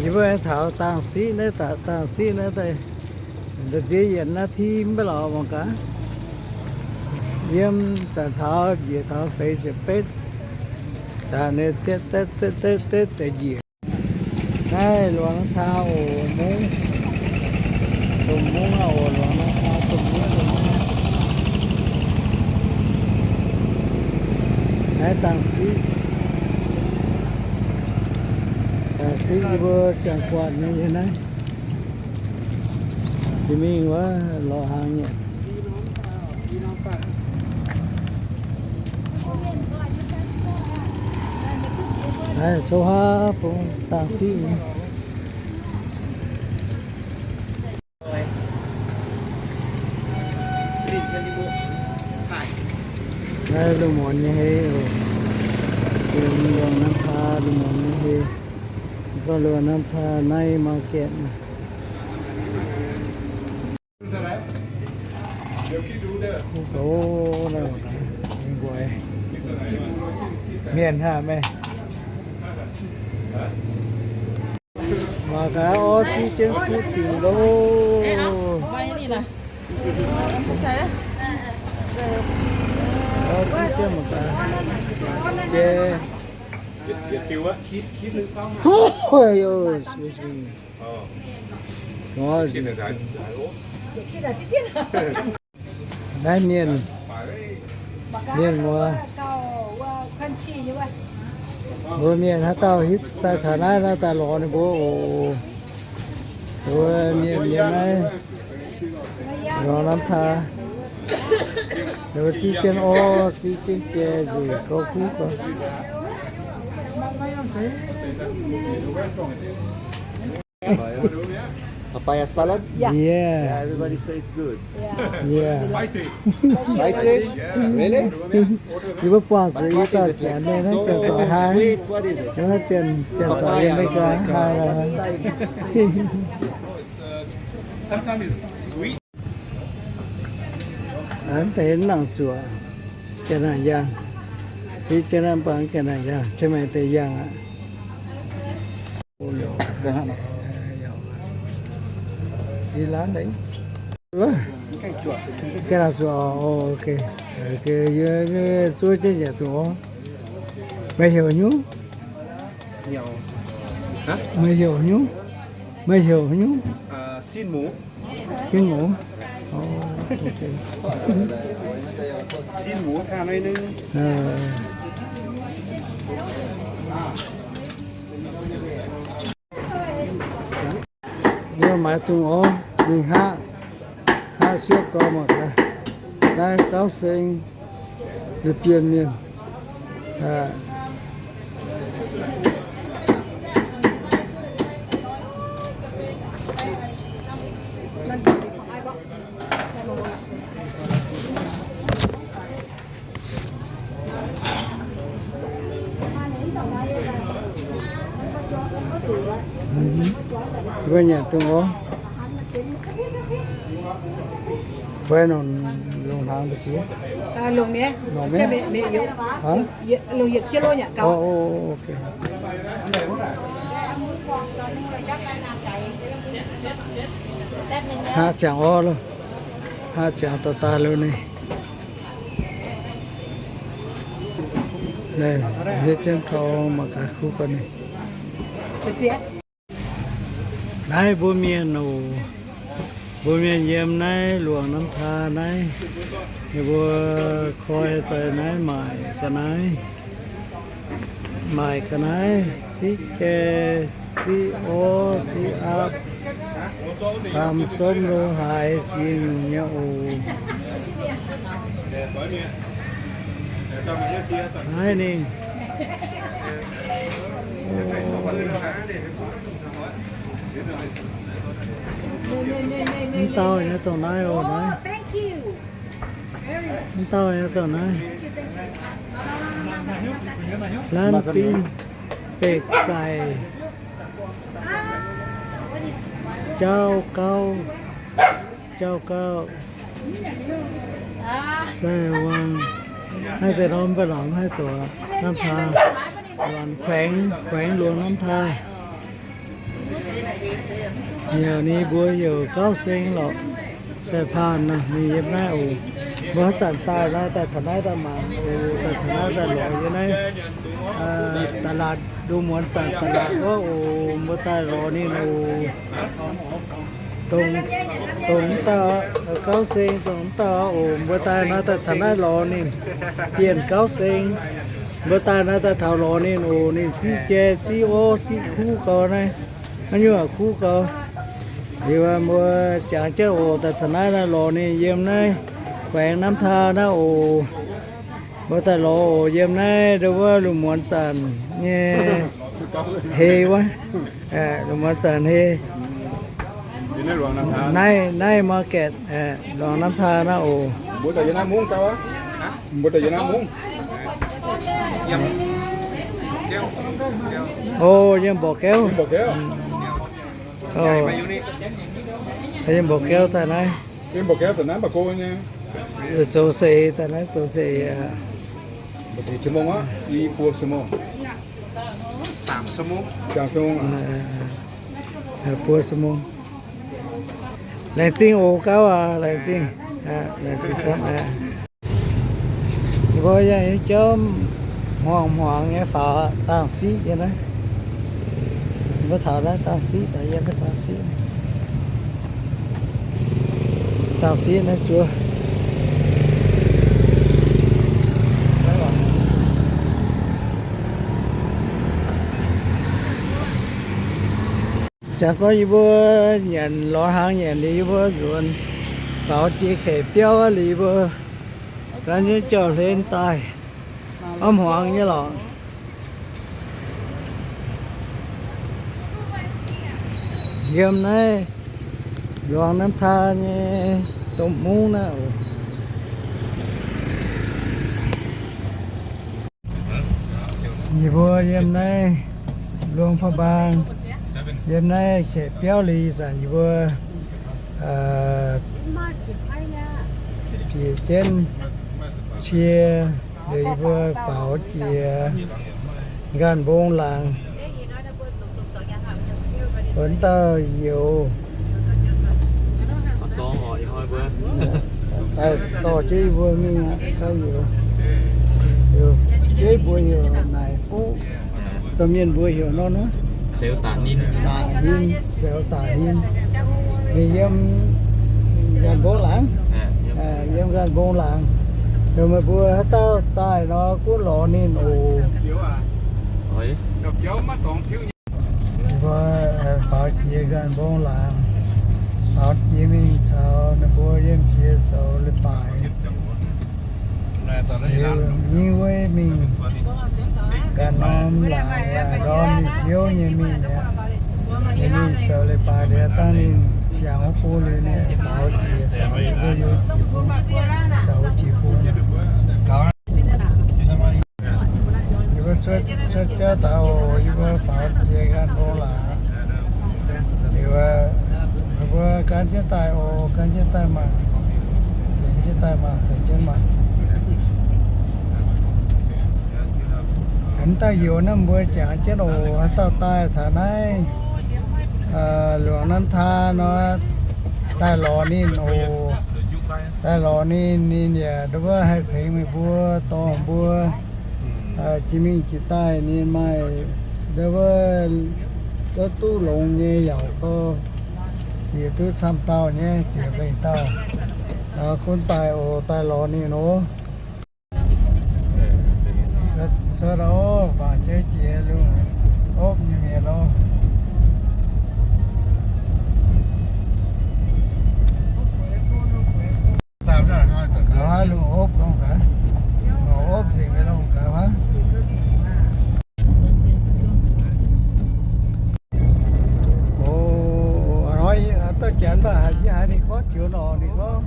Yie mbuo taux Dangc Siqv naaiv, Dangc Siqv naaiv daaih, nziex yietc นาที mv baac lorz mangc gaax. Yiem zanc taux njiec taux feix ziepc betv, daaih ninh deix njiec. Naaiv Luangx Namh Taa oc, mungv, domh mungv aqv oc, Luangx Namh Taa domh mungv, domh mungv. Naaiv Dangc Siqv, Dangc Siqv yie mbuo ziangh guatc nyei naaiv. Jiex mingh wuov lorz hnaangx nyei. Naaiv coqv haav bung Dangc Siqv nyei. Naaiv lungh muonz nyei hei oc. Yiem Luangx Namh Taa lungh muonz nyei hei. Gorngv Luangx Namh Taa night market. Mienh haav meih. Mangc gaax, orv ziqv jienv kuv dingc loh. Orv ziqv jienv mangc gaax. Jiex. Naaiv mienh, mienh muoz, mbuo mienh haaix dauh hitv daaih taux naaiv, naaiv daaih lorz ninh mbuo oc. Mbuo mienh yiem naaiv Luangx Namh Taa, ninh mbuo ziqv jienv orv, ziqv jienv jai nzueic, gauh kuv gauh. Papaya salad? Yeah. Yeah, everybody say it's good. Yeah. Spicy. Spicy? Really? Yie mbuo buangh zuqc yie dauh janx nyei naaiv janx-doic haih. Sweet, what is it? Janx-doic yiem Meigaa haih. Sometimes it's sweet. Mv deix nangc zuoqc, janx nangc yangh. Siqv jienv naaiv mv baac janx nangc yangh, janx maaih deix yangh aqv. Yie laanh deix. Ganh zuoqc, o, ok. Zuov jienv nyanc duqv orv. Meih heuc nyungc? Meih heuc nyungc? Meih heuc nyungc? Sin muc. Sin muc? O, ok. Sin muc, aa, naaiv nungv. Yie maaiz dungz orv mingh hngaqv, hngaqv siepv gorx mangc gaax. Naaiv gauv seng, ninh bienh mienh. Mbuo nyanc dungz orv. Mbuo nongc, longc hnaangx mbu'ziex? Longc mi'aqv. Longc yietc jienv lov nyanc gaux. Hngaqv ziangx orv loh. Hngaqv ziangx dorh daaih loh naaiv. Naaiv hietv jienv taux mangc gaax kuv gorn naaiv. Naaiv mbuo mienh oc. Mbuo mienh yiem naaiv Luangx Namh Taa naaiv, ninh mbuo koi daaih naaiv maaic ga'naaiv, maaic ga'naaiv, siqv jai, siqv orv, siqv aapv, baamh somv lo haaix zingh nyei oc. Naaiv ninh Mv dauh nyei dongh naaiv oc, naaiv. Mv dauh nyei dongh naaiv. Laanh fingx, beic zaic, jauv gauv, jauv gauv, sai wangc, haih deix norm mv baac lorz mv haih doqc. Namh Taa, Luangx, แขวง, แขวงหลวงน้ำทา. Heuc ninh mbuo heuc Gauv Seng lorqc. Sai-paan nor, ninh yiem naaiv oc. Mbuo haaix zanc daaih nor, daaih taux naaiv daaih mangc oc, daaih taux naaiv daaih lorz yiem naaiv, aa, ตลาด ndu muonz zanc ตลาด wuov oc, mbuo daaih lorz ninh oc. Dongh, dongh mv dauh, Gauv Seng, dongh mv dauh oc, mbuo daaih nor daaih taux naaiv lorz ninh. Bienh Gauv Seng, mbuo daaih nor daaih taux lorz ninh oc. Ninh ziqv jai, ziqv orv, ziqv kuv gau naaiv. Naaiv nyungc kuv gau. Liuz mbuo jangx jienv oc, daaih taux naaiv lorz ninh yiem naaiv guaengx น้ำทา naaiv oc. Mbuo daaih lorz oc, yiem naaiv ndau wuov lungh muonz zanc nyei hei wuov. Lungh muonz zanc hei. Naaiv, naaiv market, luangc น้ำทา naaiv oc. Mbuo daaih yiem naaiv mungv gau aqv. Mbuo daaih yiem naaiv mungv. O, yiem mborqv gauv. O, yiem mborqv gauv daaih naaiv. Zoux se daaih naaiv zoux se aqv. Buo ชั่วโมง Laengz zingh oc gauv aac, laengz zingh. Laengz zingh camv aqv. Yie mbuo yangh jauv hmuangx hmuangx nyei faaux dangh siqv nyei naaiv. Mbuo taux naaiv dangh siqv, daaih yiem naaiv dangh siqv. Dangh siqv naaiv zuov. Jangx gorngv yie mbuo nyanc lorz hnaangx nyanc liuz, yie mbuo nzuonx faaux jiex kaeqv biauv liuz, yie mbuo gan jienv jauv-hlen daaih, mv hmuangx nyei lorqc. Yiem naaiv Luangh Namh Taa nyei domh mungv naaiv oc. Yie mbuo yiem naaiv Luang Prabang, yiem naaiv kaeqv biauv liuz zanc yie mbuo bieqc jienv cie, liuz yie mbuo faaux jiex Nqaanh Mbong Laangz. Wuov dauh youz daaih dorh jienv yie mbuo mingh aqv. Dauh youz, youz jeiv mbuo heuc Naaic Fuqv, domh mienh mbuo heuc nor, Daaih Ninh, Zoux Daaih Ninh. Ninh yiem Nqaanh Mbong Laangz, yiem Nqaanh Mbong Laangz. Yiem meih mbuo haaix dauh daaih nor gunv lorz ninh oc. Mbuo faaux jiex Nqaanh Mbong Laangz, faaux jiex mingh caux ninh mbuo yiem jiex zoux leiz-baaix. Liuz nyingv wuov mingh ganh norm laangz, ndorm ninh ziouv nyei mingh mi'aqv. Ninh mingh zoux leiz-baaix liuz, dangh ninh ziangx wuov bung liuz, ninh faaux jiex caux ninh mbuo yiem zoux jiex bung. Yie mbuo cuotv jauv daaih oc, yie mbuo faaux jiex Nqaanh Mbong Laangz. Liuz, mbuo gan jienv daaih oc, gan jienv daaih mangc, tengx jienv daaih mangc, tengx jienv mangc. Mv dauh youz naaiv mbuo jangx jienv oc, haaix dauh daaih taux naaiv Luangh Namh Taa nor, daaih lorz ninh oc. Daaih lorz ninh, ninh yaac ndau wuov haih tengx meih mbuo, dorh mbuo jiex mingh jiex daaih. Ninh maaih ndau wuov duqv longx nyei yaac gorngv, yie duqv camv dauh nyei, ziouc mengh dauh. Gunv daaih oc, daaih lorz ninh oc. Cuotv oc, mangc jienv jiex lungh opv nyei mienh oc. Gaax haaix lungh opv longc gaax, lungh opv nzengc nyei longc gaax haaix. Oc, hnoi dauh janx mv baac haiz yie haiz ninh gorngv joux nor, ninh gorngv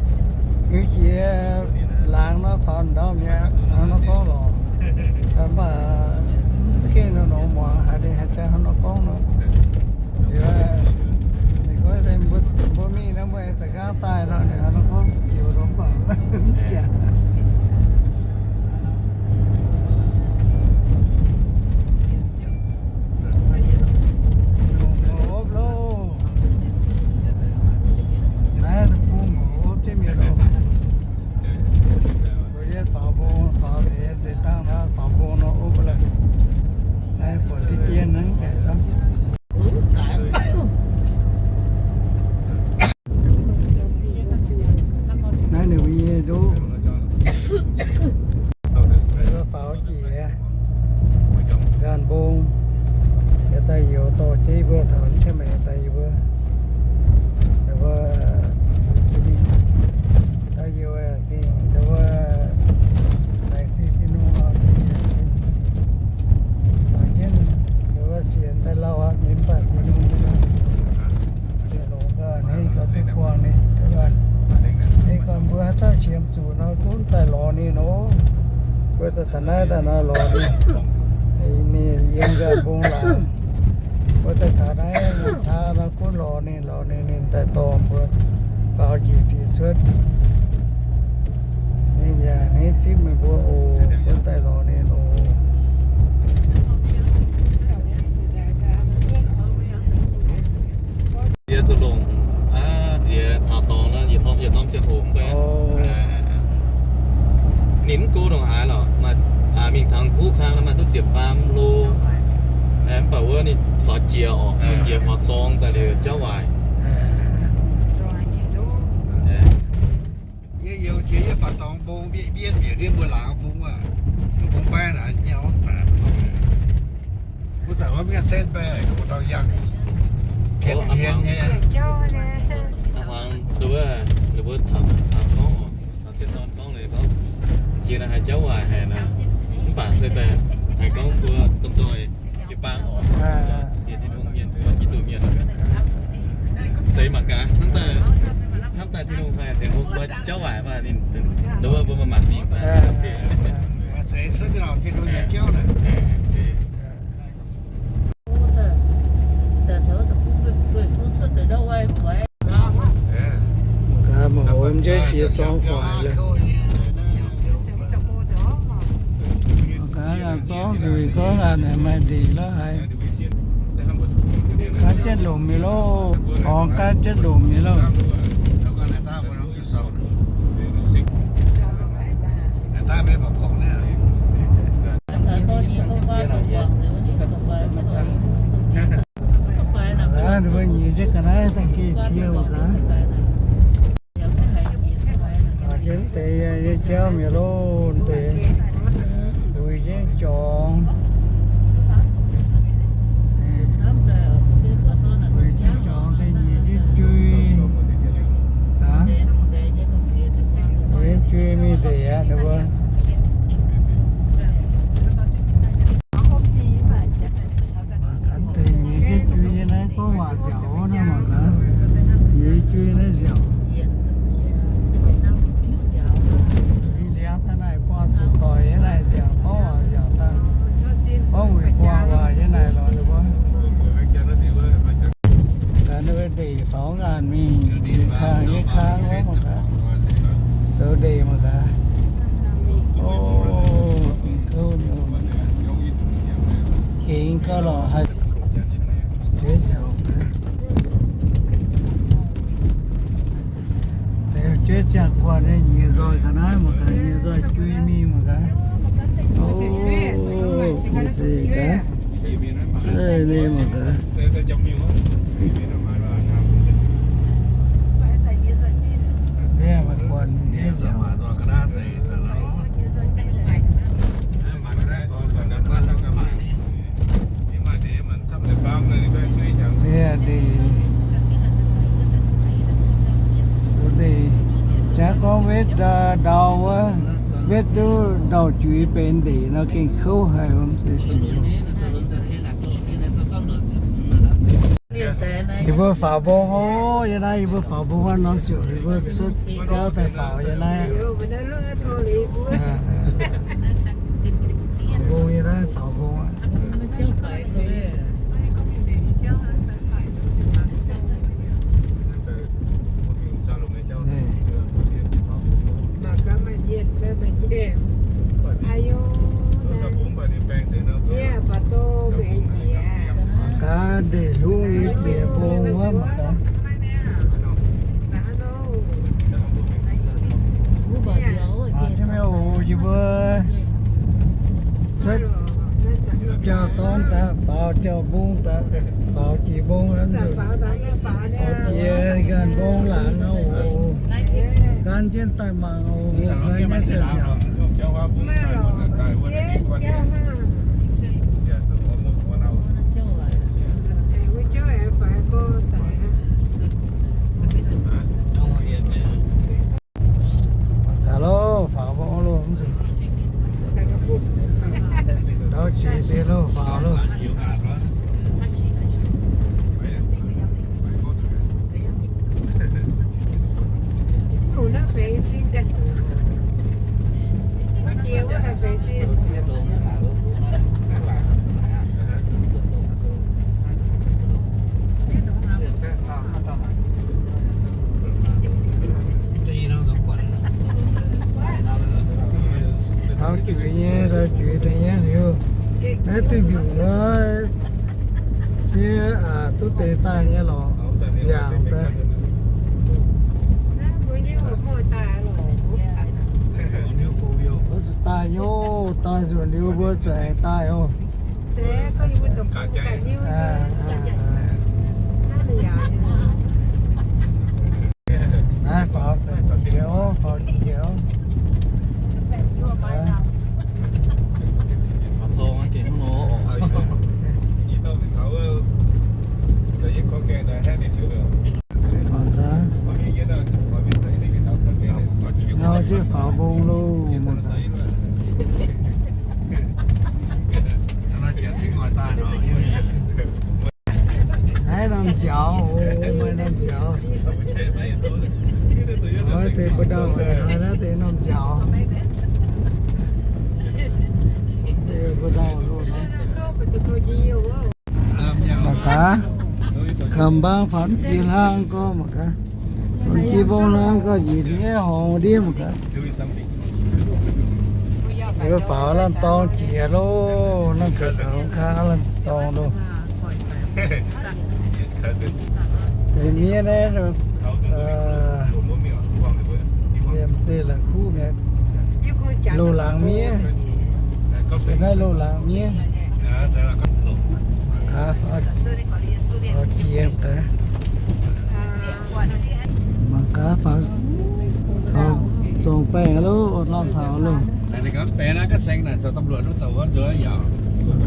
hiuv jiex laangz nor faaux ndau mi'aqv, hnangv nor gorngv lorqc. Mv baac mv za'gengh nor nor muangx haiz ninh haaix zanc hnangv nor gorngv nor. Liuz ninh gorngv mbuo mingh nor mbuo aengx za'gengh daaih nor, ninh hnangv nor gorngv joux nor mv janx. Opv loh. Taux naaiv daaih nor lorz ninh, ninh yiem nqaai mbong laangz. Mbuo daaih taux naaiv, taux nor gunv lorz ninh, lorz ninh, ninh daaih dorh mbuo faaux njiec piex cuotv. Ninh yaac hneiv zipv meih mbuo oc. Mbuo daaih lorz ninh oc. Yie zuqc longc, aa, nziex taux dorngx nor, yietc norm yietc norm ziangh hoc mv bei. Ninh mv go ndongc haaix lorqc, maaih, aa, mingh taux kuv kang nor maaih duqv ziepc faam lo. Mv baac wuov ninh faaux jiex orqc, faaux jiex faaux zorng daaih liuz jauv waaic. Yie youz jiex yie faaux dorngx mbong, mbienv mbienv mbienc ndiev mbuo laangz mbong aqv. Mbong baav naaic nyei orv daaih. Mbuo zanc wuov mv gaengh cenv baeqc, mbuo dauh yangh. Pienx pienx nyei. Ninh mbuo caux, caux gorngv oc, caux sieqv dorn gorngv ninh gorngv, jiex naaiv haaix jauv waaic haic naaic, mv baac se daaih haiz gorngv mbuo domh nzoih jiu-baang oc, sienx Tin-Hungh mienh, mbuo Giduc mienh. Seix mangc gaax, hnamv daaih, hnamv daaih Tin-Hungh haih tengx mbuo jauv waaic maah, ninh, ninh mbuo mbuo mangc mingh. Gaax, mangc oix mv jaiv jiex zorng guaaic lorqc. Gaax, zorng nzueic gorngv aqv, naaic maaih ndeic lorqc haic. Gaanv jienv lomc nyei loh, torngx gaanv jienv lomc nyei loh. Aa, ninh mbuo nyiec jienv ga'naaiv daaih geh cie mangc gaax. Aa, jienv deix yie jauv mi'aqv loh, deix uix jienv jorngx. Uix jienv jorngx daaih nyiec jienv jui. Aa, nyiec jienv jui mingh ndeic aqv, ninh mbuo. Mangc gaax deix nyiec jienv jui nyei naaiv gorngv waac nziaauc naaiv mangc gaax. Nyiec jui naaiv nziaauc. Liuz liangx daaih naaic buangh zuqc doic nyei naaic nziaauc, gorngv waac nziaauc daaih. Gorngv wuic buangh waac nyei naaic lorqc ninh mbuo. Gaax ninh mbuo ndeic faaux ngaanc mingh, kang nyei kang wuov mangc gaax. Zoux ndeic mangc gaax. O, gengh kouv nyei. Gengh gauh lorqc haih. Jueiv ziangh guanh nyei nyiec nzoih ga'naaiv mangc gaax, nyiec nzoih jui mingh mangc gaax. O, se gaax. Naaiv mangc gaax. Naaiv maaih guanh nyei nziaauc. Ndeic, ndeic, jaax gorngv wetv ndau wuov, wetv duqv ndau juiz benx ndeic nor gengh kouv haic, mv zeiz sic. Yie mbuo faaux mbong oc, yie naaiv yie mbuo faaux mbong wuov norm ziouc yie mbuo cuotv jauv daaih faaux yie naaiv. Mbong yie naaiv faaux mbong aqv. Mangc gaax ndeic hlungv nyei jiex mbong wuov mangc gaax. Aa, jienv mingh oc, yie mbuo cuotv jauv-dorn daaih faaux jauv-mbong daaih, faaux jiex mbong, faaux jiex nqaai mbong laangz oc. Gan jienv daaih mangc oc, gan jienv daaih mangc. Taux loh, faaux mbong loh, mv zuqc ndau juiz deix loh, faaux loh. Hungh naaiv feix sin ganh. Wuov jiex wuov haih feix sin. Duqv deix daaih nyei lorqc. Yaac daaih. Mbuo zuqc daaih nyei, daaih nzunc liuz mbuo zuqc aengx daaih oc. Naaiv faaux daaih jiex oc, faaux jiex oc. Mangc gaax. Ngau jienv faaux mbong loh. Naaiv norm nziaaux, o, maaih norm nziaaux. Naaiv deix mbuo ndau, naaiv deix norm nziaaux. Deix mbuo ndau loh. Mangc gaax, kamx mbaang faaux jiex hlang gorngv mangc gaax. Faaux jiex mbong hlang gorngv njiec ndiev horngc ndiev mangc gaax. Faaux lamh dorng jiex loh, naaiv ga'naaiv kaa lamh dorng loh. Deix miev naaiv, liemh zeih la'kuqv mi'aqv. Loz-laangz miev. Deix naaiv loz-laangz miev. Mangc gaax, faaux jiex gaax. Mangc gaax faaux, taux zorng baengh loh, lamh taux loh.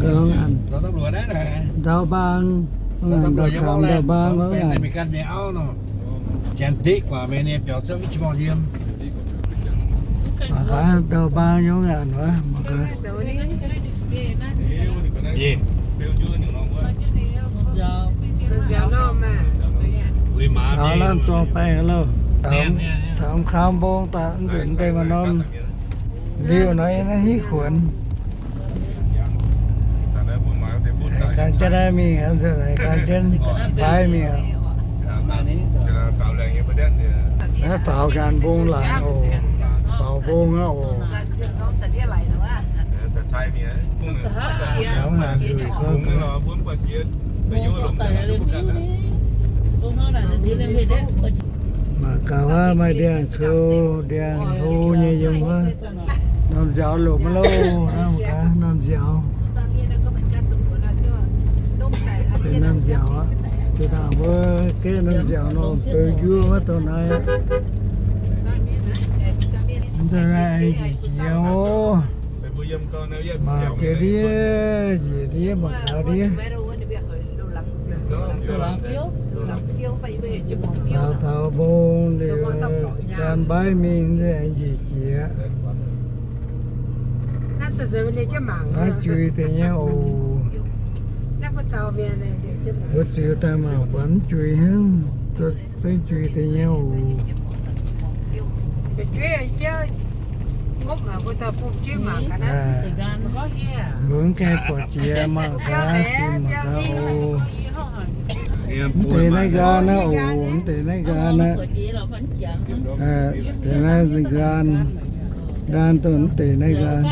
Ndau mbaang, ndau mbaang, mangc gaax ndau mbaang nyei ngaanc wuov, mangc gaax. Taux lamh zorng baengh loh. Taux kamx mbong daaih nzunc deix maaih norm liuh nor, yie naaiv hiuv kuonx. Haiz gan jienv naaiv mingh, haiz gan jienv mbaaiv mingh. Naaiv faaux nqaanx mbong laangz oc. Faaux mbong aqv oc. Faaux nqaanx nzueic gorngv. Mangc gaax wuov maaih ndiangx-kou, ndiangx-hlo nyei yiem wuov. Norm nziaaux lomc maiv louh, norm nziaaux. Benx norm nziaaux aqv. Ziouc dangh mbuo gaeqv norm nziaaux nor beu njuov wuov dongh naaiv aqv. Mv nzunc naaiv aengx njiec jiex oc. Maaih jiex ndiev, njiec ndiev mangc gaax ndiev. Faaux taux mbong liuz, gan mbaaiv mingh nzunc aengx njiec jiex. Maiv jui deix nyei oc. Mbuo ziux daaih mangc buatc mv jui hnangv. Zengv jui deix nyei oc. Mbuo mv gaengh buatc jiex mangc gaax, ziux mangc gaax oc. Mv deix naaiv nqaang naaiv oc, mv deix naaiv nqaang naaiv. Deix naaiv nqaang, nqaang dongh mv deix naaiv nqaang.